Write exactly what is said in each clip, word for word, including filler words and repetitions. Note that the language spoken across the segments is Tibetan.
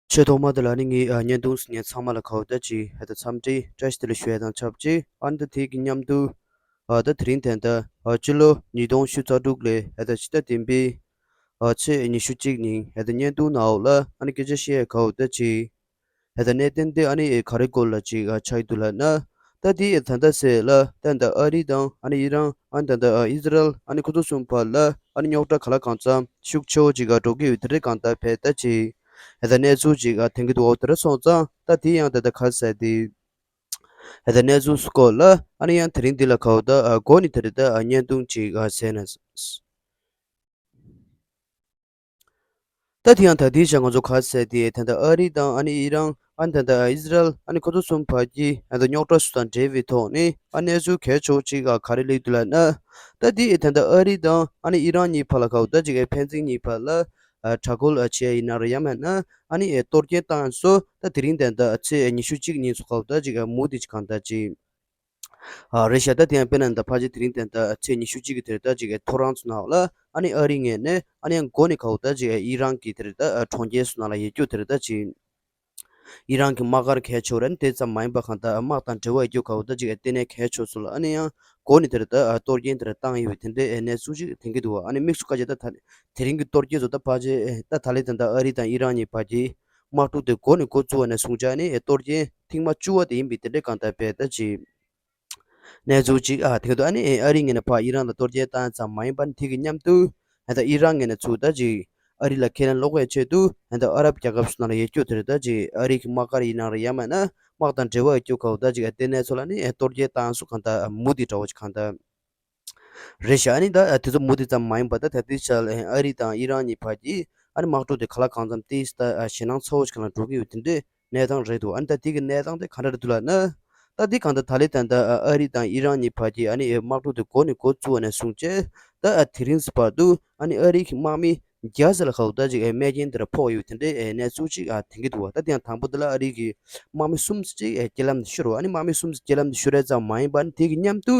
ཆེས་ཐོག་མ་དེ་ལ་ནི་ངས་ཨ་བརྙན་ཐུང་གཟིགས་མཁན་ཚང་མ་ལ་གའུ་ད་ཅིག་ཧེ་ད་འཚམས་འདྲི་བཀྲ་ཤིས་བདེ་ལེགས་ཞུ་ཡ་དང་ཆབས་ཅིག་ཨ་ནི་ད་དེ་གི་མཉམ་དུ་ཨ་ད་དེ་རིང་དེ་འདྲ་ཨ་སྤྱི་ལོ་ཉིས་སྟོང་ཉི་ཤུ་རྩ་དྲུག་ལོའི་ཧེ་ད་ཕྱི་ཟླ་བདུན་པའི་ཨ་ཚེས་ཉི་ཤུ་གཅིག་ཉིན་ཧེ་ད་བརྙན་ཐུང་ནང་འོག་ལ་ཨ་ནི་སྐད་ཆ་བཤད་ཡ་གའུ་ད་ཅིག་ཧེ་ད་གནད་དོན་དེ་ཨ་ནི་ག་རེ་སྐོར་ལ་ཅིག་ཨ་ཆགས་ཀྱི་འདུག་ལབ་ན། ད་དེ་ད་ལྟ་ཟེར་ལ་ད་ད་ཨ་རི་དང་ཨ་ནི་ཨི་རན་ཨ་ནི་ད་ད་ཨི་ཟི་རལ་ཨ་ནི་ཁོ་ཚོ་གསུམ་བར་ལ་ཨ་ནི་རྙོག་དྲ་ག་ལ་གང་འཚམ་ཤུགས་ཆེ་བོ་ཅིག་ག་འགྲོ་གི་ཡོད་དེ་རེད། གང་ལྟར་བས་ད་ཅིག་ཧེ་ད་གནས་ཚུལ་ཅིག་ག་ཐོན་གྱི་འདུག་འོ་དེ་འདྲ་སོང་ཙང་ད་དེ་ཡང་ད་ད་ག་ཟེར་དེ་ཧེ་ད་གནས་ཚུལ་སྐོར་ལ་ཨ་ནི་ཡང་དེ་རིང་འདི་ལ་གའུ་ད་ཨ་འགོ་ནས་དེ་རེད། ད་ཨ་བརྙན་ཐུང་ཅིག་ག་ཟེར་ན། ད་དེ་ཡང་ད་ལྟའི་ཆར་ང་ཚོ་ག་ཟེར་དེ་ད་ལྟ་ཨ་རི་དང་ཨ་ནི་ཨི་རན་ཨ་ནི་ད་ལྟ་ཨི་ཟི་རལ་ཨ་ནི་ཁོ་ཚོ་གསུམ་བར་གྱི་ད་ལྟ་རྙོག་དྲ་སུ་དང་འབྲེལ་བའི་ཐོག་ནས་ཨ་གནས་ཚུལ་གལ་ཆེ་བོ་ཅིག་ག་ག་རེ་སླེབས་འདུག་ལབ་ན། ད་དེ་ད་ལྟ་ཨ་རི་དང་ཨ་ནི་ཨི་རན་གཉིས་བར་ལ་གའུ་ད་ཅིག་ཨེ་ཕན་ཚུན་གཉིས་བར་ལ་ཨ་དྲག་རྒོལ་ཨ་བྱེད་ཡ་ཡིན་ན་རེད། ཡང་མིན་ན་ཨ་ནི་ཨེ་གཏོར་སྐྱོན་བཏང་སོ། ད་དེ་རིང་ད་ལྟ་ཚེས་ཉི་ཤུ་གཅིག་ཉིན་སུ་གའུ་ད་ཅིག་ཨ་མུ་མཐུད་ཅིག་གང་ལྟར་ཅིག་ཨ་རེད་ཤག་ད་དེ་ཡང་དཔེར་ན་ད་ཕལ་ཆེར་དེ་རིང་དེ་ད་ཚེས་ཉི་ཤུ་གཅིག་གི་དེར་ད་ཅིག་ཐོ་རངས་ཚོ་ནང་ལ་ཨ་ནི་ཨ་རི་ངོས་ནས་ཨ་ནི་ཡང་འགོ་ནས་གའུ་ད་ཅིག་ཨི་རན་གྱི་དེར་ད་གྲོང་ཁྱེར་ཚོ་ནང་ལ་ཡོད་རྒྱུ་དེར་ད་ཅིག་ཨི་རན་གྱི་དམག་སྒར་གལ་ཆེ་བོ་རེད། དེ་ཙམ་མ་ཡིན་པ་གང་ལྟར་དམག་དང་འབྲེལ་བ་ཡོད་རྒྱུ་གའུ་ད་ཅིག་ལྟེ་གནས་གལ་ཆེ་ཚོ་ལ་ཨ་ནི་ཡང་འགོ་ནས་དེར་ད་གཏོར་སྐྱོན་དེར་བཏང་ཡོད་པའི་དེ་འདྲའི་གནས་ཚུལ་ཅིག་ཐོན་གྱི་འདུག་ཨ་ནི་དམིགས་སུ་བཀར་བྱས་ད་ད་དེ་རིང་གི་གཏོར་སྐྱོན་ཚོ་ད་ཕལ་ཆེར་ད་ད་ལས་ད་ད་ཨ་རི་དང་ཨི་རན་གཉིས་བར་གྱི་དམག་འཁྲུག་དེ་འགོ་ནས་འགོ་བཙུགས་པ་ནས་བཟུང་བྱས་ནས་གཏོར་སྐྱོན་ཐེངས་མ་བཅུ་བ་དེ་ཡིན་པའི་དེ་འདྲའི་གང་ལྟར་བས་ད་ཅིག་གནས་ཚུལ་ཅིག་ཨ་དེ་ག་དུས་ཨ་ནི་ཨ་རི་ངོས་ནས་ཕར་ཨི་རན་ལ་གཏོར་སྐྱོན་བཏང་ཙམ་མ་ཡིན་པར་དེ་གི་མཉམ་དུ་ད་ཨི་རན་ངོས་ནས་ཚུར་ད་ཅིག་ཨ་རི་ལ་ཁས་ལེན་སློག་པའི་ཆེད་དུ་ད་ཨ་རབ་རྒྱལ་ཁབ་སུ་ནང་ལ་ཡོད་རྒྱུ་དེར་ད་ཅིག་ཨ་རི་གི་དམག་སྒར་ཡིན་ན་རེད། ཡང་མིན་ན་དམག་དང་འབྲེལ་བ་ཡོད་རྒྱུ་གའུ་ད་ཅིག་ཨ་ལྟེ་གནས་ཚོ་ལ་ནི་གཏོར་སྐྱོན་བཏང་སོ། གང་ལྟར་མུ་མཐུད་འདྲ་བོ་ཅིག་གང་ལྟར་རེད་ཤག་ཨ་ནི་ད་དེ་ཚོ་མུ་མཐུད་ཙམ་མ་ཡིན་པར་ད་ད་ལྟའི་ཆར་ཨ་རི་དང་ཨི་རན་གཉིས་བར་གྱི་ཨ་ནི་དམག་འཁྲུག་དེ་ག་ལ་གང་འཚམ་ཏོག་ཙམ་ད་ཞེད་སྣང་ཚ་བོ་ཞིག་ག་ལ་འགྲོ་གི་ཡོད་དེ་འདྲའི་གནས་སྟངས་རེད་འདུག་ཨ་ནི་ད་དེ་གི་གནས་སྟངས་དེ་ག་འདྲ་རེད་འདུག་ལབ་ན། ད་དེ་གང་ལྟར་ད་ལས་ད་ལྟ་ཨ་རི་དང་ཨི་རན་གཉིས་བར་གྱི་ཨ་ནི་དམག་འཁྲུག་དེ་འགོ་ནས་འགོ་བཙུགས་པ་ནས་བཟུང་བྱས་ད་དེ་རིང་གི་བར་དུ་ཨ་ནི་ཨ་རི་གི་དམག་མི་བརྒྱ་ཙམ་ལ་གའུ་ད་ཅིག་རྨས་སྐྱོན་དེ་འདྲ་ཕོག་ཡོད་དེ་འདྲའི་གནས་ཚུལ་ཅིག་ཐོན་གྱི་འདུག་ད་དེ་ཡང་དང་པོ་དེ་ལ་ཨ་རི་གི་དམག་མི་གསུམ་ཅིག་རྐྱེན་ལམ་དུ་ཤོར་བ། ཨ་ནི་དམག་མི་གསུམ་རྐྱེན་ལམ་དུ་ཤོར་ཡ་ཙམ་མ་ཡིན་པར་དེ་གི་མཉམ་དུ་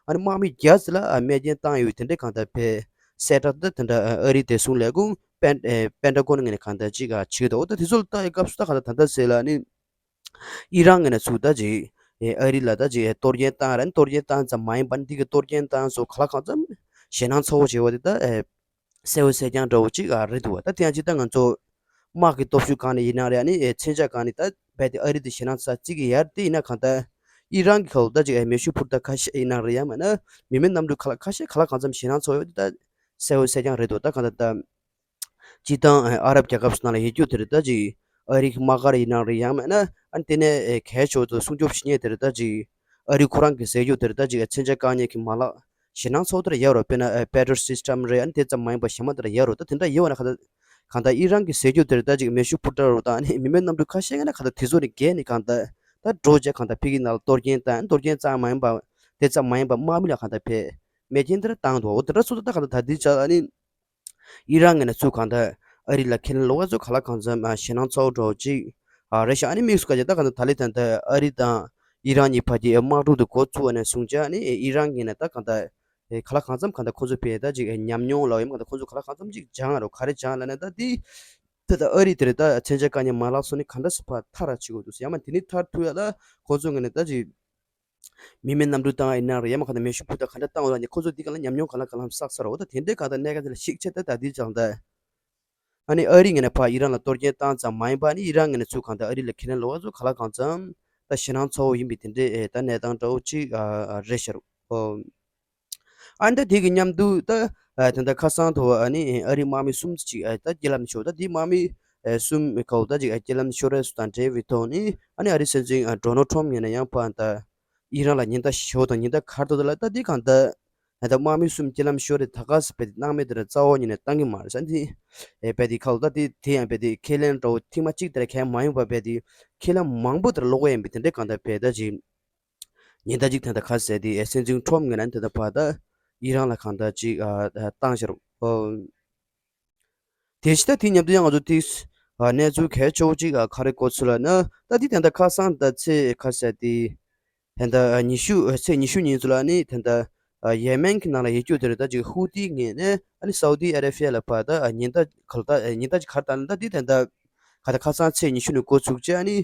ཨ་ནི་དམག་མི་བརྒྱ་ཙམ་ལ་རྨས་སྐྱོན་བཏང་ཡོད་དེ་འདྲའི་གང་ལྟར་བས་གསལ་བསྒྲགས་དེ་དེ་འདྲ་ཨ་རིའི་བདེ་སྲུང་ལས་ཁུངས་པེན་ཨེ་པེན་ཊ་གོན་ངོས་ནས་གང་ལྟར་ཅིག་ཨ་བྱེད་ཀྱི་འདུག་འོ་ད་དེ་ཚོ་ལ་ལྟ་ཡི་སྐབས་སུ་ད་གང་ལྟར་ད་ལྟ་ཟེར་ལ་ནི་ཨི་རན་ངོས་ནས་ཚུར་ད་ཅིག་ཨེ་ཨ་རི་ལ་ད་ཅིག་ཨེ་གཏོར་སྐྱོན་བཏང་རན་གཏོར་སྐྱོན་བཏང་ཙམ་མ་ཡིན་པར་འདི་གི་གཏོར་སྐྱོན་བཏང་སོ་ག་ལ་གང་འཚམ་ཞེད་སྣང་ཚ་བོ་བྱེད་པ་དེ་ད་ཨེ་གསལ་བོ་གསལ་རྐྱང་འདྲ་བོ་ཅིག་ཨ་རེད་འདུག་བ། ད་དེ་ཡང་ཅིག་ད་ང་ཚོ་དམག་གི་སྟོབས་ཤུགས་སྒང་ནས་ཡིན་ན་རེད། ཨ་ནི་ཨེ་མཚོན་ཆ་སྒང་ནས་ད་རྦད་དེ་ཨ་རི་དེ་ཞེད་སྣང་ཚ་བརྩི་གི་ཡོད་རེད། དེ་ཡིན་ན་གང་ལྟར་ཨི་རན་གྱི་ཁ་ལོ་ད་ཅིག་ཨེ་མེ་ཤུགས་འཕུར་མདའ་ཁ་ཤས་ཡིན་ན་རེད། ཡང་མིན་ན་མི་མེད་གནམ་གྲུ་ཁ་ལག་ཁ་ཤས་ག་ལ་གང་འཚམ་ཞེད་སྣང་ཚ་བོ་ཡོད་དེ་ད་གསལ་བོ་གསལ་རྐྱང་རེད་འདུག་ད་གང་ལྟར་ད། སྤྱིར་བཏང་ཨ་རབ་རྒྱལ་ཁབ་སོགས་ནང་ལ་ཡོད་རྒྱུ་དེ་རེད། ད་ཅིག་ཨ་རི་གི་དམག་སྒར་ཡིན་ན་རེད། ཡང་མིན་ན་ཨ་ནི་དེ་ནས་ཨེ་གལ་ཆེ་བ་དུ་སྲུང་སྐྱོབ་བྱེད་མཁན་དེ་རེད། ད་ཅིག་ཨ་རི་ཁོ་རང་གི་ཟས་རྒྱུ་དེ་རེད། ད་ཅིག་མཚོན་ཆ་བཀག་ཉར་གྱི་མ་ལག་ཞེད་སྣང་ཚ་བོ་དེ་ར་ཡོད་རེད། དཔེར་ན་ཨེ་པེ་ཊོ་སི་སི་ཊམ་རེད། ཨ་ནི་དེ་ཙམ་མ་ཡིན་པ་གཞན་མ་དེ་ར་ཡོད་རེད། ད་དེ་འདྲ་ཡོད་པ་ན་གང་ལྟར་གང་ལྟར་ཨི་རན་གྱི་ཟས་རྒྱུ་དེ་རེད། ད་ཅིག་མེ་ཤུགས་འཕུར་མདའ་རུ་དང་ཨ་ནི་མི་མེད་གནམ་གྲུ་ཁ་ཤས་ཀྱི་ནང་གང་ལྟར་དེ་ཚོ་ནི་བརྒལ་ནས་གང་ལྟར་ད་འགྲོ་བྱས་གང་ལྟར་ཕ་གིའི་ནང་ལ་གཏོར་སྐྱོན་བཏང་། གཏོར་སྐྱོན་ཙམ་མ་ཡིན་པ་དེ་ཙམ་མ་ཡིན་པ་དམག་མི་ལ་གང་ལྟར་ཕར་རྨས་སྐྱོན་དེ་ར་བཏང་འདུག་འོ་དེ་འདྲ་སོང་ཙང་ད་གང་ལྟར་ད་ལྟའི་ཆར་ཨ་ནི། ཨི་རན་ངོས་ནས་ཚུར་གང་ལྟར་ཨ་རི་ལ་ཁས་ལེན་ལོག་པ་ཚོ་ག་ལ་གང་འཚམ་ཞེད་སྣང་ཚ་བོ་འདྲ་བོ་ཅིག་རེད་ཤག་ཨ་ནི་དམིགས་སུ་བཀར་བྱས་ད་གང་ལྟར་ད་ལས་ད་ལྟ་ཨ་རི་དང་ཨི་རན་གཉིས་བར་གྱི་དམག་འཁྲུག་དེ་འགོ་བཙུགས་པ་ནས་བཟུང་བྱས་ཨ་ནི་ཨི་རན་ངོས་ནས་ད་གང་ལྟར་ག་ལ་གང་འཚམ་གང་ལྟར་ཁོང་ཚོ་ཕར་ད་ཅིག་ཉམས་མྱོང་ལབ་ཡོད་མ་གང་ལྟར་ཁོང་ཚོ་ག་ལ་གང་འཚམ་ཅིག་སྦྱངས་རོགས་ག་རེ་སྦྱངས་ལབ་ན་ད་དེ་ད་ལྟ་ཨ་རི་དེ་རེད། ད་མཚོན་ཆ་བཀག་ཉར་མ་ལག་སོགས་ནི་ག་འདྲ་སེ་ཕར་ཐར་ར་བྱེད་དགོས་འདུག་ཟེར། ཡང་མ་དེ་ནི་ཐར་ཐུབ་ཡ་ལ་ཁོང་ཚོ་ངོས་ནས་ད་ཅིག་མི་མེད་གནམ་གྲུ་བཏང་ཡིན་ན་རེད། ཡང་མ་གང་ལྟར་མེ་ཤུགས་འཕུར་མདའ་ག་འདྲ་བཏང་བ་ལ་ནི་ཁོ་ཚོ་འདི་ག་ལ་ཉམས་མྱོང་གང་ལ་གང་ལ་བསགས་ཚར་བ། ད་དེ་འདྲའི་གང་ལྟར་གནད་འགག་དེ་ལ་གཞིགས་བྱས་ད་ད་འདི་ཅང་ད། ཨ་ནི་ཨ་རི་ངོས་ནས་ཕར་ཨི་རན་ལ་གཏོར་སྐྱོན་བཏང་ཙམ་མ་ཡིན་པ་ཨ་ནི་ཨི་རན་ངོས་ནས་ཚུར་གང་ལྟར་ཨ་རི་ལ་ཁས་ལེན་ལོག་པ་ཚོ་ག་ལ་གང་འཚམ་ད་ཞེད་སྣང་ཚ་བོ་ཡིན་པའི་དེ་འདྲའི་ཨེ་ད་གནས་སྟངས་འདྲ་བོ་ཅིག་ཨ་ཨ་རེད་ཤག་ཨོ། ཨ་ནི་ད་དེ་གི་མཉམ་དུ་ད་ཨ་ད་ལྟ་ཁ་སང་དུ་ཨ་ནི་ཨ་རི་དམག་མི་གསུམ་ཅིག་ཨ་ད་རྐྱེན་ལམ་ཤོར། ད་དེ་དམག་མི་ཨ་གསུམ་གའུ་ད་ཅིག་ཨ་རྐྱེན་ལམ་ཤོར་བ་སོགས་དང་འབྲེལ་བའི་ཐོག་ནས་ཨ་ནི་ཨ་རི་སྲིད་འཛིན་ཨ་ཌོ་ནལ་ཊམ་ངོས་ནས་ཡང་ཕར་ད་ཨི་རན་ལ་ཉེན་བརྡ་ཞུ་དང་ཉེན་བརྡ་ག་རེ་གཏོང་ད་ལ་ད་དེ་གང་ལྟར་ད་ལྟ་དམག་མི་གསུམ་རྐྱེན་ལམ་ཤོར་རེད། ད་ག་སེ་བས་དེ་སྣང་མེད་དེ་ར་རྩ་བ་ཉིད་ནས་བཏང་གི་མ་རེད་ས་འདི་ཨེ་བས་དེ་ཁ་ལོ་ད་དེ་དེ་ཡང་བས་དེ་ཁས་ལེན་འདྲ་བོ་ཐེངས་མ་གཅིག་དེ་ར་ཁས་མ་ཡོང་བ་བས་དེ་ཁས་ལེན་མང་པོ་དེ་ར་ལོག་པ་ཡིན་པས་དེ་འདྲའི་གང་ལྟར་བས་ད་ཅིག་ཉེན་བརྡ་གཅིག་དེ་འདྲ་ག་ཟེར་དེ་ཨེ་སྲིད་འཛིན་ཁྲོམ་ངོས་ནས་དེ་འདྲ་ཕར་ད་ཨི་རན་ལ་གང་ལྟར་ཅིག་ཨ་བཏང་ཤར། ཨོ། དེ་ཕྱི་ད་དེ་མཉམ་དུ་ཡང་ང་ཚོ་དེ་ཨ་གནས་ཚུལ་གལ་ཆེ་བོ་ཅིག་ཨ་ག་རེ་གོ་ཚུལ་ལ་ན་ད་དེ་དེ་འདྲ་ཁ་སང་ད་ཚེས་ག་ཟེར་དེ་དེ་འདྲ་ཨ་ཉི་ཤུ་ཨ་ཚེས་ཉི་ཤུ་ཉིན་ཚོ་ལ་ནི་དེ་འདྲ་ཨ་ཡེ་མེན་གྱི་ནང་ལ་ཡོད་རྒྱུ་དེ་རེད། ད་ཅིག་ཧུ་ཏི་ངོས་ནས་ཨ་ནི་སའུ་ཏི་ཨ་རེ་བྷི་ཡ་ལ་ཕར་ད་ཨ་ཉེན་བརྡ་ག་ལ་ད་ཨ་ཉེན་བརྡ་ཅིག་ག་རེ་བཏང་ན་ད་དེ་དེ་འདྲ་ ག་ད་ཁ་སང་ཚེས་ཉི་ཤུ་ནས་འགོ་ཚུགས་བྱས། ཨ་ནི་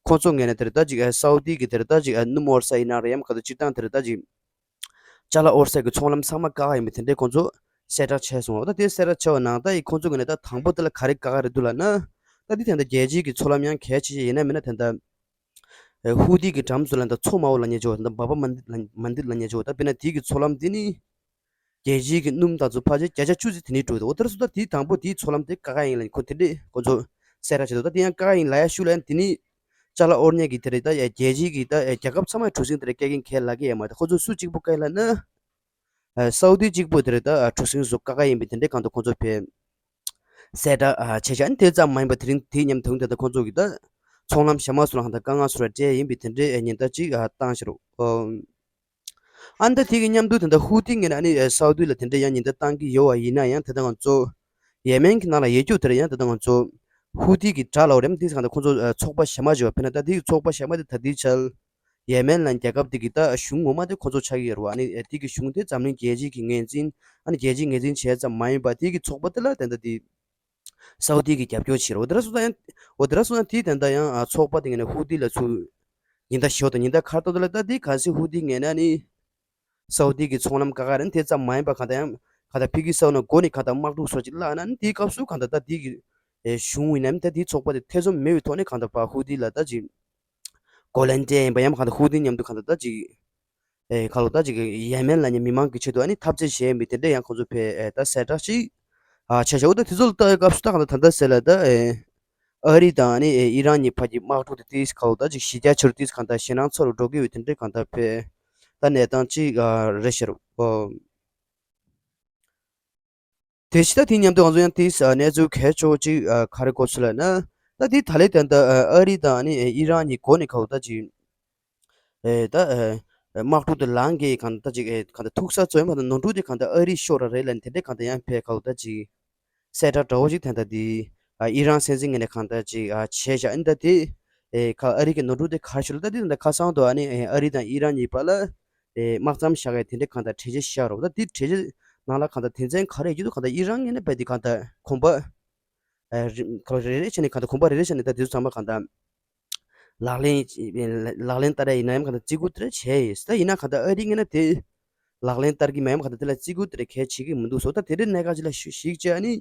ཁོང་ཚོ་ངོས་ནས་དེར་ད་ཅིག་ཨ་སའུ་དི་གི་དེར་ད་ཅིག་ཨ་སྣུམ་འོར་ས་ཡིན་ན་རེད། ཡང་ག་ད་སྤྱིར་བཏང་དེར་ད་ཅིག་ཅ་ལག་འོར་ས་གི་ཚོང་ལམ་ཚང་མ་བཀག་ཡིན་པའི་དེ་འདྲའི་ཁོང་ཚོ་གསལ་བསྒྲགས་བྱས་སོང་། ད་དེ་གསལ་བསྒྲགས་བྱས་པ་ནང་ད་ཡི་ཁོང་ཚོ་གི་ནས་ད་དང་པོ་དེ་ལ་ག་རེ་བཀག་ག་རེད་འདུག་ལབ་ན། ད་དེ་དེ་འདྲ་རྒྱལ་སྤྱིའི་གི་ཚོང་ལམ་ཡང་གལ་ཆེ་ཆེ་ཡིན་ན་མིན་ན་དེ་འདྲ་ཧུ་ཏི་གི་འགྲམ་ཚོ་ལ་ད་མཚོ་མ་འོ་ལབ་མཁན་ཅིག་ཡོད། ད་བྷ་བྷ་མན་དི་ལབ་མན་དི་ལབ་མཁན་ཅིག་ཡོད། ད་དཔེར་ན་དེ་གི་ཚོང་ལམ་དེ་ནི་རྒྱལ་སྤྱིའི་གི་སྣུམ་དང་ཚོ་ཕལ་ཆེར་བརྒྱ་ཆ་བཅུ་ཙམ་དེ་ནས་འགྲོ་འདུག་འོ་དེར་སོང་ད་དེའི་དང་པོ་དེའི་ཚོང་ལམ་དེ་བཀག་ཡིན་ལབ་ཁོ་དེ་འདྲས་ཁོ་ཚོ་གསལ་བསྒྲགས་བྱས་འདུག་ད་དེ་ཡང་བཀག་ཡིན་ལབ་ཡ་ཤུགས་ལ་ཡང་དེ་ནི་ཅ་ལག་འོར་མཁན་གི་དེ་རེད། ད་རྒྱལ་སྤྱིའི་གི་ད་རྒྱལ་ཁབ་ཚང་མའི་གྲུ་གཟིངས་དེ་རེད། བཀག་མཁན་གལ་ལ་གི་ཡ་མ་ད་ཁོ་ཚོ་སུ་གཅིག་པུ་བཀག་ཡིན་ལབ་ན། ཨ་སའུ་དི་གཅིག་པུ་དེ་རེད། ད་ཨ་གྲུ་གཟིངས་སུ་བཀག་ག་ཡིན་པའི་དེ་འདྲའི་སྒང་དུ་ཁོང་ཚོ་ཕེབས་གསལ་བསྒྲགས་ཨ་བྱས་ཤག་ཨ་ནི་དེ་ཙམ་མ་ཡིན་པ་དེ་རིང་དེའི་མཉམ་དུ་དེ་ད་ཁོང་ཚོ་གི་ད་ཚོང་ལམ་གཞན་མ་སུ་ལ་ཧང་ད་དཀའ་ངལ་སུ་ལ་འཕྲད་ཡིན་པའི་དེ་འདྲའི་ཉེན་བརྡ་ཅིག་ཨ་བཏང་ཤག་རོ། ཨ་ནི་ད་དེ་གི་མཉམ་དུ་དེ་ད་ཧུ་ཏི་ངོས་ནས་ཨ་ནི་ཨ་སའུ་དི་ལ་དེ་འདྲའི་ཡང་ཉེན་བརྡ་བཏང་གི་ཡོད་པ་ཡིན་ན་ཡང་དེ་ད་ང་ཚོ་ཡེ་མེན་གི་ནང་ལ་ཡོད་རྒྱུ་དེ་རེད། ཡང་དེ་ད་ང་ཚོ་ཧུ་ཏི་གི་དགྲ་ལ་འོ་རེམ་དེ་ཚོ་གང་ད་ཁོང་ཚོ་ཨ་ཚོགས་པ་གཞན་མ་ཅིག་ཡོད་པ། དཔེར་ན་ད་དེ་གི་ཚོགས་པ་གཞན་མ་དེ་ད་དེའི་ཆར། ཡེ་མེན་ལ་རྒྱལ་ཁབ་དེ་གི་ད་གཞུང་ངོ་མ་དེ་ཁོ་ཚོ་ཆགས་ཀྱི་ཡོད་རེད་བ། ཨ་ནི་དེ་གི་གཞུང་དེ་འཛམ་གླིང་རྒྱལ་སྤྱིའི་གི་ངོས་འཛིན། ཨ་ནི་རྒྱལ་སྤྱིའི་ངོས་འཛིན་བྱས་ཙམ་མ་ཡིན་པ་དེ་གི་ཚོགས་པ་དེ་ལ་དེ་འདྲ་དེ་སའུ་དི་གི་རྒྱབ་སྐྱོར་བྱེད་རོགས་དེ་འདྲ་སོང་ཙང་། འོ་དེ་འདྲ་སོང་ཙང་དེ་དེ་འདྲ་ཡང་ཨ་ཚོགས་པ་དེ་ངོས་ནས་ཧུ་ཏི་ལ་ཚུར་ཉེན་བརྡ་ཞུ་དང་། ཉེན་བརྡ་ག་རེ་བཏང་འདུག་ལབ་ད་དེ་གལ་སྲིད་ཧུ་ཏི་ངོས་ནས་ཨ་ནི་སའུ་དི་གི་ཚོང་ལམ་བཀག་ག་རེད། དེ་ཙམ་མ་ཡིན་པ་གང་ལྟར་ཡང་གང་ལྟར་ཕ་གི་སའུ་ནས་འགོ་ནས་གང་ལྟར་དམག་འཁྲུག་སོགས་ཅིག་བརླག་ན་ནི་དེའི་སྐབས་སུ་གང་ལྟར་ད་དེ་གི་ཨེ་གཞུང་ཡིན་ནམ་ད་དེའི་ཚོགས་པ་དེ་ཐེ་ཚོམ་མེད་པའི་ཐོག་ནས་གང་ལྟར་ཕར་ཧུ་ཏི་ལ་ད་ཅིག་རྒོལ་ལན་སྤྲད་ཡིན་པ་ཡང་གང་ལྟར་ཧུ་ཏི་མཉམ་དུ་གང་ལྟར་ད་ཅིག་ཨེ་ག་ལོ་ད་ཅིག་ཡེ་མེན་ལབ་མཁན་མི་མང་གི་ཆེད་དུ་ཨ་ནི་འཐབ་རྩོད་བྱས་ཡིན་པའི་དེ་འདྲ་ཡང་ཁོང་ཚོ་ཕར་ཨེ་ད་གསལ་བསྒྲགས་ཤིག་ཨ་བྱས་ཤག་འོ་ད་དེ་ཚོ་ལ་ལྟ་བའི་སྐབས་སུ་ད་གང་ལྟར་ད་ལྟ་ཟེར་ལ་ད་ཨེ་ཨ་རི་དང་ཨ་ནི་ཨེ་ཨི་རན་གཉིས་བར་གྱི་དམག་འཁྲུག་དེ་ཏིས་ག་ལོ་ད་ཅིག་གཞི་རྒྱ་ཆེ་རུ་ཏིས་གང་ལྟར་ཞེད་སྣང་ཚ་རུ་འགྲོ་གི་ཡོད་དེ་འདྲ་གང་ལྟར་ཕར་ད་གནས་སྟངས་ཅིག་ཨ་རེད་ཤག་རོ། ཨོ། དེ་ཕྱི་ད་དེ་མཉམ་དུ་ང་ཚོ་ཡང་དེ་ས་གནས་ཚུལ་གལ་ཆེ་བོ་གཅིག་ཨ་ག་རེ་གོ་ཚུལ་ལབ་ན། ད་དེ་ད་ལས་ད་ལྟ་ཨ་རི་དང་ཨ་ནི་ཨི་རན་གཉིས་འགོ་ནས་ག་ལོ་ད་ཅིག་ཨེ་ད་ཨེ་དམག་འཁྲུག་དེ་ལངས་གི་གང་ད་ཅིག་ཨེ་གང་ད་ཐུག་ས་ཚོད་མ་ད་ནོར་འཁྲུལ་དེ་གང་ད་ཨ་རི་ཤོར་ར་རེད་ལབ་ནས་དེ་འདྲས་གང་ད་ཡང་ཕར་ག་ལོ་ད་ཅིག་གསལ་བསྒྲགས་འདྲ་བོ་ཅིག་ད་ལྟ་དེ་ཨ་ཨི་རན་སྲིད་འཛིན་ངོས་ནས་གང་ད་ཅིག་ཨ་བྱས་བཞག་ཨ་ནི་ད་དེ་ཨེ་ཁ་ཨ་རི་གི་ནོར་འཁྲུལ་དེ་ག་རེ་ཤོར་ལ་ད་དེ་ད་ལྟ་ཁ་སང་དུ་ཨ་ནི་ཨེ་ཨ་རི་དང་ཨི་རན་གཉིས་བར་ལ། ཨེ་དམག་མཚམས་བཞག་ཡས་དེ་འདྲའི་གང་ལྟར་གྲོས་ཆོད་བཞག་རོགས། ད་དེ་གྲོས་ཆོད་ནང་ལ་གང་ལྟར་དོན་ཚན་ག་རེ་ཡོད་ཀྱི་འདུག་གང་ལྟར་ཨི་རན་ངོས་ནས་རྦད་དེ་གང་ལྟར་གོམ་པ་ཨེ་རེ་རེ་བྱས་ནས་གང་ལྟར་གོམ་པ་རེ་རེ་བྱས་ནས་ད་དེ་ཚོ་ཚང་མ་གང་ལྟར་ལག་ལེན་ལག་ལེན་བསྟར་ཡས་ཡིན་ན་ཡང་གང་ལྟར་བརྩི་བཀུར་དེ་འདྲ་བྱས་ཡོད། ད་ཡིན་ན་གང་ལྟར་ཨ་རི་ངོས་ནས་དེ་ལག་ལེན་བསྟར་གྱི་མེད་ཡང་གང་ལྟར་དེ་ལ་བརྩི་བཀུར་དེ་འདྲ་གལ་བྱེད་ཀྱི་མི་འདུག་སོ། ད་དེ་འདྲའི་གནད་འགག་ཅིག་ལ་ཞུ་ཞིག་བྱས་ཨ་ནི་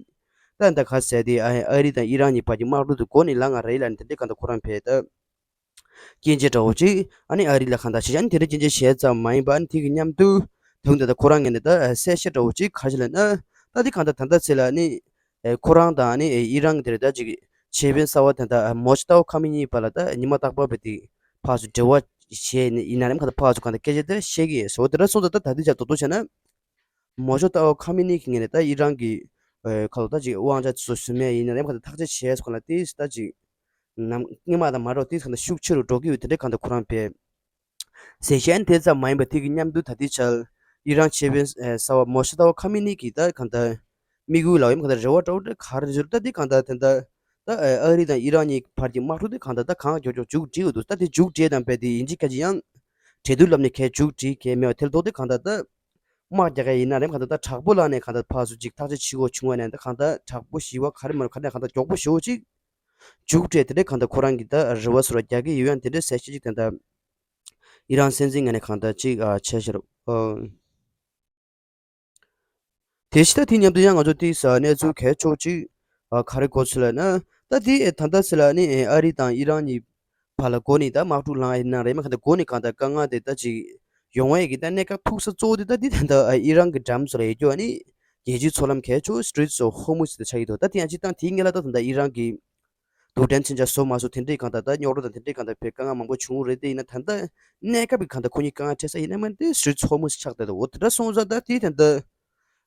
ད་ད་ག་ཟེར་དེ་ཨ་ཨ་རི་དང་ཨི་རན་གཉིས་བར་གྱི་དམག་འཁྲུག་དེ་འགོ་ནས་ལངས་ང་རེད་ལབ་ནས་དེ་འདྲའི་གང་ལྟར་ཁོ་རང་ཕར་ད། སྐྱོན་བརྗོད་འདྲ་བོ་ཅིག་ཨ་ནི་ཨ་རི་ལ་གང་ལྟར་བྱས་ཤག་ཨ་ནི་དེ་འདྲ་སྐྱོན་བརྗོད་བྱས་ཙམ་མ་ཡིན་པ་ཨ་ནི་དེ་གི་མཉམ་དུ་དུང་དེ་ད་ཁོ་རང་ངོས་ནས་ད་གསལ་བཤད་འདྲ་བོ་ཅིག་ག་རེ་ལབ་ན། ད་དེ་གང་ལྟར་ད་ལྟ་ཚེ་ལ་ཨ་ནི་ཁོ་རང་དང་ཨ་ནི་ཨི་རན་གྱི་དེ་རེད་ད་ཅིག་ཆེ་དཔོན་གསར་བ་དེ་ད་མོ་ཤི་ཏའོ་ཁ་མི་ནི་བར་ལ་ད་ཉི་མ་རྟག་པར་བས་དེ་ཕར་ཚུར་འབྲེལ་བ་བྱས་ནས་ཡིན་ན་རེམ་གང་ལྟར་ཕར་ཚུར་གང་ལྟར་སྐད་ཆ་དེ་བཤད་ཀྱི་ཡོད་སོ། དེ་འདྲ་སོང་ཙང་ད་ད་དེ་ཆ་རྡོག་རྡོག་བྱས་ན། མོ་ཤི་ཏའོ་ཁ་མི་ནི་གི་ངོས་ནས་ད་ཨི་རན་གྱི་ཁ་ལོ་ད་ཅིག་དབང་ཆ་ཚོ་ཟིན་མེད་ཡིན་ན་རེམ་གང་ལྟར་ཐག་གཅོད་བྱས་སོང་ལ་དེ་ད་ཅིག་ནམ་སྔོན་མ་དང་མ་འགྲོ་དེ་གང་ལྟར་ཤུགས་ཆེ་རུ་འགྲོ་གི་ཡོད་དེ་འདྲ་གང་ལྟར་ཁོ་རང་བས། ཟེར་བཤད་དེ་ཙམ་མ་ཡིན་པར་དེ་གི་མཉམ་དུ་ད་ལྟའི་ཆར་ཨི་རན་ཆེ་དཔོན་གསར་བ་མོ་ཤི་ཏའོ་ཁ་མི་ནི་གི་ད་གང་ལྟར་དམིགས་ཡུལ་ལ་ཡོད་མ་གང་ལྟར་རེ་བ་འདྲ་བོ་འདྲ་ག་རེ་ཟེར་ད་དེ་གང་ལྟར་དེ་འདྲ་ད་ཨ་རི་དང་ཨི་རན་གཉིས་བར་གྱི་དམག་འཁྲུག་དེ་གང་ལྟར་ད་གང་མགྱོགས་མགྱོགས་མཇུག་སྒྲིལ་དགོས་འདུག་ད་དེ་མཇུག་སྒྲིལ་དང་རྦད་དེ་ཡིན་གཅིག་མིན་གཅིག་ཡང་འབྲེལ་གཏུག་ལབ་ནས་གས་མཇུག་སྒྲིལ་གས་མེད་པ་དེ་ལ་ལྟོས་ཏེ་གང་ལྟར་ད་དམག་རྒྱག་གས་ཡིན་ན་རེམ་གང་ལྟར་ད་དྲག་པོ་ལ་ནས་གང་ལྟར་ཕར་ཚུར་ཅིག་ཐག་གཅོད་བྱེད་དགོས་བྱུང་བ་ནས་ད་གང་ལྟར་དྲག་པོ་ཞི་བ་ག་རེ་མ་རེད་ག་རེ་གང་ལྟར་མགྱོགས་པོ་ཞེ་པོ་ཅིག་མཇུག་སྒྲིལ་དེ་འདྲའི་གང་ལྟར་ཁོ་རང་གི་ད་རེ་བ་སོ་ར་རྒྱག་གི་ཡོད་ཡང་དེ་འདྲའི་གསལ་བཤད་ཅིག་དེ་ལྟར། ཨི་རན་སྲིད་འཛིན་ངོས་ནས་གང་ལྟར་ཅིག་ཨ་བྱས་ཤག་རོ། ཨ་དེ་ཕྱི་ད་དེ་མཉམ་དུ་ཡང་ང་ཚོ་དེ་ས་གནས་ཚུལ་གལ་ཆེ་བོ་ཅིག་ཨ་ག་རེ་གོ་ཚུལ་ལབ་ན། ད་དེ་ཨེ་ད་ལྟ་ཚེ་ལ་ནི་ཨེ་ཨ་རི་དང་ཨི་རན་གཉིས་བར་ལ་འགོ་ནས་ད་དམག་འཁྲུག་ལངས་ཡིན་ན་རེད་མ་གང་ལྟར་འགོ་ནས་གང་ལྟར་དཀའ་ངལ་དེ་ད་ཅིག་ཡོང་བ་ཡི་གི་ད་གནད་འགག་ཐུག་ས་གཙོ་བོ་དེ་ད་དེ་ད་ལྟ་ཨེ་ཨི་རན་གི་འགྲམ་ཚོ་ལ་ཡོད་རྒྱུ་ཨ་ནི་རྒྱལ་སྤྱིའི་མཚོ་ལམ་གལ་ཆེ་བོ་Straits of Hormuz་དེ་ཆགས་ཀྱི་འདུག་ད་དེ་ཡང་སྤྱིར་བཏང་དེའི་སྔོན་ལ་ད་ད་ལྟ་ཨི་རན་གི་རྡུལ་ཕྲན་མཚོན་ཆ་བཟོ་མ་བཟོ་དེ་འདྲའི་གང་ལྟར་ད་རྙོག་དྲ་དང་དེ་འདྲའི་གང་ལྟར་བས་དཀའ་ངལ་མང་པོ་བྱུང་རེད། དེ་ཡིན་ན་ད་ལྟ་གནས་སྐབས་ཀྱི་གང་ལྟར་ཁོ་གཉིས་དཀའ་ངལ་འཕྲད་ས་ཡིན་ན་མིན་ན་དེ་Straits of Hormuz ཆགས་བསྡད་འདུག་འོ་དེ་འདྲ་སོང་ཙང་ད་དེ་ད་ལྟ་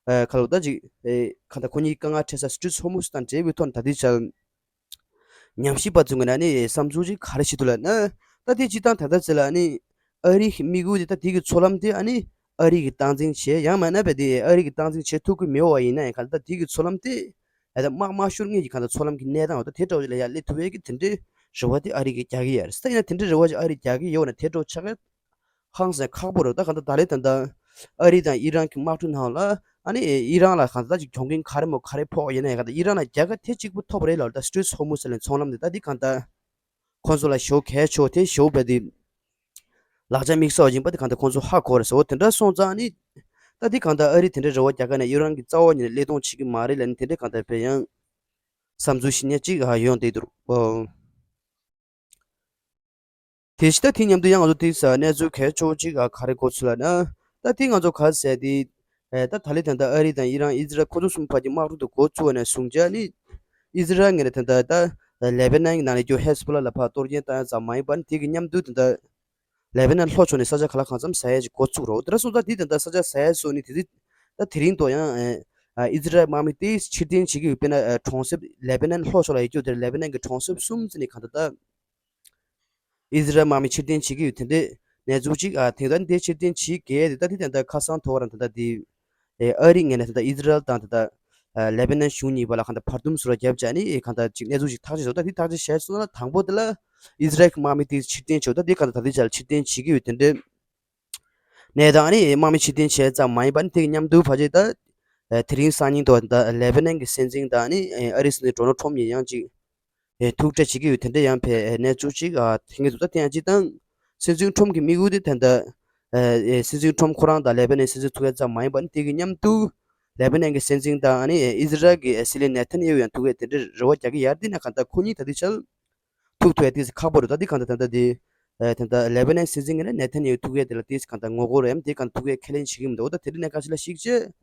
ཨ་ག་ལོ་ད་ཅིག་ཨེ་གང་ལྟར་ཁོ་གཉིས་དཀའ་ངལ་འཕྲད་ས་Straits of Hormuz དང་འབྲེལ་བའི་ཐོག་ནས་ད་ལྟའི་ཆར་ཉམས་ཞིབ་པ་ཚོ་ངོས་ནས་ནི་བསམ་ཚུལ་ཅིག་ག་རེ་བྱེད་འདུག་ལབ་ན། ད་དེ་སྤྱིར་བཏང་ད་ལྟ་ཚེ་ལ་ནི་ཨ་རིའི་དམིགས་ཡུལ་དེ་ད་དེ་གི་མཚོ་ལམ་དེ་ཨ་ནི་ཨ་རི་གིས་སྟངས་འཛིན་བྱེད་ཡང་མིན་ན་བས་དེ་ཨ་རི་གིས་སྟངས་འཛིན་བྱེད་ཐུབ་ཀྱི་མེད་པ་ཡིན་ན་ཡང་གང་ལྟར་དེ་གི་མཚོ་ལམ་དེ་ཨ་ད་དམག་དམག་ཤོར་ངེས་ཀྱི་གང་ལྟར་མཚོ་ལམ་གྱི་གནས་སྟངས་འོ་ད་དེ་འདྲ་བོ་ཅིག་ལ་ཡར་སླེབས་ཐུབ་ཡས་ཀྱི་དེ་འདྲའི་རེ་བ་དེ་ཨ་རི་གིས་རྒྱག་གི་ཡོད་རེད། ད་ཡིན་ན་དེ་འདྲའི་རེ་བ་ཅིག་ཨ་རི་རྒྱག་གི་ཡོད་ན་དེ་འདྲ་བོ་ཆགས་ཡ་ཧང་སང་ཁག་པོ་རེད། ད་གང་ལྟར་ད་ལན་ད་ལྟ་ཨ་རི་དང་ཨི་རན་གྱི་དམག་འཁྲུག་ནང་ལ་ ཨ་ནི་ཨི་རན་ལ་གང་ལྟར་ཅིག་གྱོང་གུན་ག་རེ་མོ་ག་རེ་ཕོག་ཡིན་ན་ཡང་གང་ལྟར་ཨི་རན་ལ་རྒྱལ་ཁ་དེ་གཅིག་པུ་ཐོབ་རེད་ལབ། ད་སི་ཊེ་ཊི་ཧོར་མུ་ཟེར་ལེན་ཚོང་ལམ་དེ་ད་འདི་གང་ལྟར་ཁོང་ཚོ་ལ་ཞོ་གལ་ཆོག་དེ་ཞོ་བས་དེ་ལག་ཆ་དམིགས་བསལ་ཡིན་པ་དེ་གང་ལྟར་ཁོང་ཚོ་ཧ་གོ་རེད་ཟེར། འོ་དེ་འདྲ་སོང་ཙང་ནི་ད་འདི་གང་ལྟར་ཨ་རི་དེ་འདྲའི་རེ་བ་རྒྱག་ག་ནས་ཨི་རན་གྱི་རྩ་བ་ཉིད་ནས་བློས་གཏོང་བྱེད་ཀྱི་མ་རེད་ལབ་ནས་དེ་འདྲའི་གང་ལྟར་དཔེ་ཡང་བསམ་ཚུལ་ཞིག་ནས་ཅིག་ཡོང་བསྡད་འདུག་ཨོ། དེ་བཞིན་ད་དེ་མཉམ་དུ་ཡང་ང་ཚོ་དེ་ས་གནས་ཚུལ་གལ་ཆེ་བོ་ཅིག་ག་རེ་གོ་ཚུལ་ལ་ན། ད་དེ་ང་ཚོ་ག་ཟེར་དེ། ད་ད་ལི་ད་ལྟ་ཨ་རི་དང་ཨི་རན་ཨི་ཛི་རལ་ཁོ་ཚོ་གསུམ་བར་གྱི་དམག་འཁྲུག་དུ་འགོ་བཙུགས་པ་ནས་བཟུང་བྱས་ནི། ཨི་ཛི་རལ་ངོས་ནས་ད་ལྟ་ད་ལེ་བྷ་ནན་གྱི་ནང་ལ་རྒྱུ་ཧེ་སི་བྷོ་ལ་ལ་ཕར་གཏོར་སྐྱོན་བཏང་ཡ་ཙམ་མ་ཡིན་པར་དེ་གི་མཉམ་དུ་ད་ལྟ་ལེ་བྷ་ནན་ལྷོ་ཕྱོགས་ནས་ས་ཆ་ག་ལ་གང་འཚམ་ཟ་ཡ་ཅིག་འགོ་བཙུགས་རོགས། དེ་འདྲ་སོང་ཙང་དེ་ད་ལྟ་ས་ཆ་ཟ་ཡ་སོགས་ནི་དེ་དེ་ད་དེ་རིང་ཐོག་ཡང་ཨི་ཛི་རལ་དམག་མི་དེ་ཕྱིར་འཐེན་བྱེད་ཀྱི་ཡོད། དཔེར་ན་གྲོང་གསེབ་ལེ་བྷ་ནན་ལྷོ་ཕྱོགས་ལ་ཡོད་རྒྱུ་དེ་ལེ་བྷ་ནན་གྱི་གྲོང་གསེབ་གསུམ་ཙམ་ནས་གང་ལྟར་ད། ཨི་ཛི་རལ་དམག་མི་ཕྱིར་འཐེན་བྱེད་ཀྱི་ཡོད། དེ་འདྲའི་གནས་ཚུལ་ཅིག་ཨ་དེང་སང་འདི་ཕྱིར་འཐེན་བྱེད་དགོས་དེ་ད་དེ་དེ་འདྲ་ཁ་སང་ཐོག་རང་ད་ལྟ་དེ་ཨེ་ཨ་རི་ངོས་ནས་ད་ལྟ་ཨི་ཛི་རལ་དང་ད་ལྟ་ཨ་ལེ་བྷ་ནན་གཞུང་གཉིས་བར་ལ་གང་ལྟར་བར་འདུམ་བཟོ་འདྲ་བརྒྱབ་བྱས་ནི་གང་ལྟར་ཅིག་གནས་ཚུལ་ཅིག་ཐག་གཅོད་བཟོ། ད་དེ་ཐག་གཅོད་བྱས་སོང་ན་དང་པོ་དེ་ལ་ཨི་ཛི་རལ་གྱི་དམག་མི་དེ་ཕྱིར་འཐེན་བྱོས། ད་དེ་གང་ལྟར་ད་ལྟའི་ཆར་ལ་ཕྱིར་འཐེན་བྱེད་ཀྱི་ཡོད། དེ་འདྲའི་གནས་སྟངས་ནི་དམག་མི་ཕྱིར་འཐེན་བྱས་ཙམ་མ་ཡིན་པར་ནི་དེ་གི་མཉམ་དུ་ཕལ་ཆེར་ད་ཨ་དེ་རིང་སང་ཉིན་ཐོག་ད་ལེ་བྷ་ནན་གྱི་སྲིད་འཛིན་དང་ནི་ཨ་རིའི་སྲིད་འཛིན་ཌོ་ནལ་ཊམ་གཉིས་ཡང་ཅིག་ཨེ་ཐུག་འཕྲད་བྱེད་ཀྱི་ཡོད། དེ་འདྲ་ཡང་ཕེ་ཨེ་གནས་ཚུལ་ཅིག་ཨ་ཐེངས་ཀྱི་འདུག་ད་དེ་ཡང་ཅིག་དང་སྲིད་འཛིན་ཁྲོམ་གྱི་དམིགས་ཡུལ་དེ་ད་ལྟ་ཨེ་སྲིད་འཛིན་ཁྲོམ་ཁོ་རང་དང་ལེ་བྷ་ནན་སྲིད་འཛིན་ཐུག་ཡ་ཙམ་མ་ཡིན་པར་དེ་གི་མཉམ་དུ་ལེ་བྷ་ནན་གྱི་སྲིད་འཛིན་དང་ཨ་ནི་ཨེ་ཨི་ཛི་རལ་གྱི་ཨེ་སྲིད་བློན་ནེ་ཐན་ཡ་ཧུ་ཡང་ཐུག་ཡ་དེ་འདྲ་རེ་བ་རྒྱག་གི་ཡོད། དེ་ན་གང་ལྟར་ཁོ་གཉིས་ད་ལྟའི་ཆར་ཐུག་ཐུབ་ཡ་དེ་ཁག་པོ་རེད། ད་དེ་གང་ལྟར་ད་ལྟ་དེ་ཨེ་ད་ལྟ་ལེ་བྷ་ནན་སྲིད་འཛིན་ངོས་ནས་ནེ་ཐན་ཡ་ཧུ་ཐུག་ཡ་དེ་ལ་དེ་གང་ལྟར་ངོ་རྒོལ་རེད་ཡམ་དེ་གང་ཐུག་ཡ་ཁས་ལེན་བྱེད་ཀྱི་མི་འདུག་ད་དེ་འདྲ་གནས་སྐབས་ཤིག་ལ་གཞིགས་བྱས།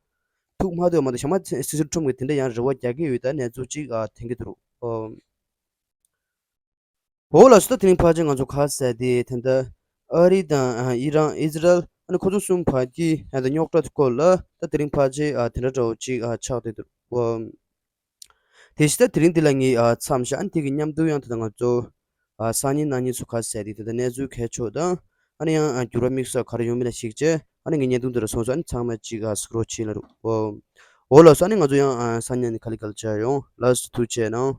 ཐུག་མ་ཐུབ་མ་གཏོགས་ཤ་མ་སྲིད་འཛིན་ཁྲོམ་གྱིས་དེ་འདྲ་ཡང་རེ་བ་རྒྱག་གི་ཡོད། ད་གནས་ཚུལ་ཅིག་ཨ་ཐོན་གྱི་འདུག་ཨོ། འོ་ལགས་སོ། ད་དེ་རིང་ཕལ་ཆེར་ང་ཚོ་ག་ཟེར་དེ་ད་ལྟ་ཨ་རི་དང་ཨ་ཨི་རན་ཨི་ཛི་རལ་ཨ་ནི་ཁོ་ཚོ་གསུམ་བར་གྱི་ད་ལྟ་རྙོག་དྲ་སྐོར་ལ་ད་དེ་རིང་ཕལ་ཆེར་ཨ་དེ་འདྲ་འདྲ་བོ་ཅིག་ཨ་ཆགས་བསྡད་འདུག་ཨོ། དེ་བཞིན་ད་དེ་རིང་འདི་ལ་ངས་ཨ་མཚམས་བཞག་ཨ་ནི་དེ་གི་མཉམ་དུ་ཡང་ད་ལྟ་ང་ཚོ་ཨ་སང་ཉིན་གནངས་ཉིན་ཚོ་ག་ཟེར་དེ་ད་ལྟ་གནས་ཚུལ་གལ་ཆེ་བ་དང་ཨ་ནི་ཡང་ཨ་འགྱུར་བ་དམིགས་བསལ་ག་རེ་ཡོང་མིན་ལ་གཞིགས་བྱས་ཨ་ནི་ངའི་བརྙན་ཐུང་འདི་རུ་སོང་ཙང་ཨ་ནི་ཚང་མ་ཅིག་ཨ་གཟིགས་རོགས་བྱེད་ལ་རུ། ཨོ། འོ་ལགས་སོ། ཨ་ནི་ང་ཚོ་ཡང་ཨ་སང་ཉིན་ནི་ག་ལེ་ག་ལེ་མཇལ་ཡོང་། ལགས་སོ། ཐུགས་རྗེ་གནང་།